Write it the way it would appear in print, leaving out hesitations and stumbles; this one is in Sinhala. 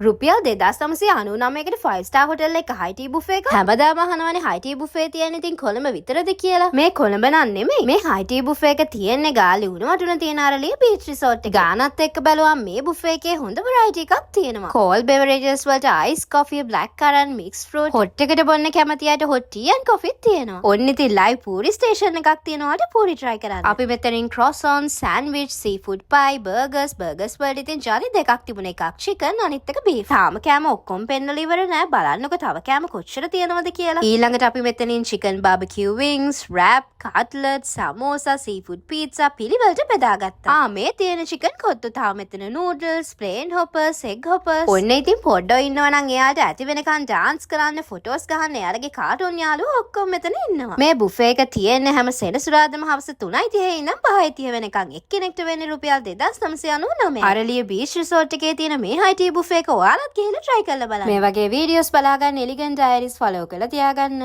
රුපියල් 2999කට 5 ස්ටාර් හොටෙල් එක හයි ටී බුෆේ එක. හැමදාම අහනවනේ හයි ටී බුෆේ තියෙන්නේ ඉතින් කොළඹ විතරද කියලා. මේ කොළඹ නම් නෙමෙයි. මේ හයි ටී බුෆේ එක තියෙන්නේ ගාලේ උණුවටුන තියෙන අරලිය බීච් රිසෝට් එක. ගානත් එක්ක බැලුවම මේ බුෆේ එකේ හොඳ වෙරයිටි එකක් තියෙනවා. කෝල්ඩ් බෙවරේජස් වලට ice coffee, black current, mix fruit, hot එකට බොන්න කැමති අයට හොට් ටී ඇන්ඩ් කොෆිත් තියෙනවා. ඔන්න ඉතින් ලයිව් පූරි ස්ටේෂන් එකක් තියෙනවාට පූරි try කරන්න. අපි මෙතනින් ක්‍රොසොන්, සෑන්ඩ්විච්, සීෆුඩ් පයි, බර්ගර්ස්, බර්ගර්ස් වලට ඉතින් ජාති දෙකක් තිබුණ. එකක් චිකන්, අනිත් එක බීෆ්. තාම කෑම ඔක්කොම පෙන්නලා ඉවර නෑ. බලන්නකෝ තව කෑම කොච්චර තියෙනවද කියලා. ඊළඟට අපි මෙතනින් chicken barbecue වින්ග්ස්, rap, cutlet, සමෝසා, seafood පීට්සා පිළිවෙලට බෙදාගත්තා. ආ, මේ තියෙන චිකන් කොත්තු. තව මෙතන noodles, plane hoppers, egg hoppers. ඔන්න ඉතින් පොඩ්ඩෝ ඉන්නවා නම් එයාට ඇති වෙනකන් ඩාන්ස් කරන්න, ෆොටෝස් ගහන්න එයාලගේ කාටුන් යාළුවෝ ඔක්කොම මෙතන ඉන්නවා. මේ බුෆේ එක තියෙන්නේ හැම සෙනසුරාදාම හවස 3:30 ඉඳන් 5:30 වෙනකන්. එක්කෙනෙක්ට වෙන්නේ රුපියල් 2999. අරලිය බීච් රිසෝට් එකේ තියෙන මේ හයි ටී බුෆේ එක ඔයාලත් ගිහිල්ලා try කරලා බලන්න. මේ වගේ වීඩියෝස් බලා ගන්න එලිගන් ඩයරිස් ෆලෝ කරලා තියාගන්න.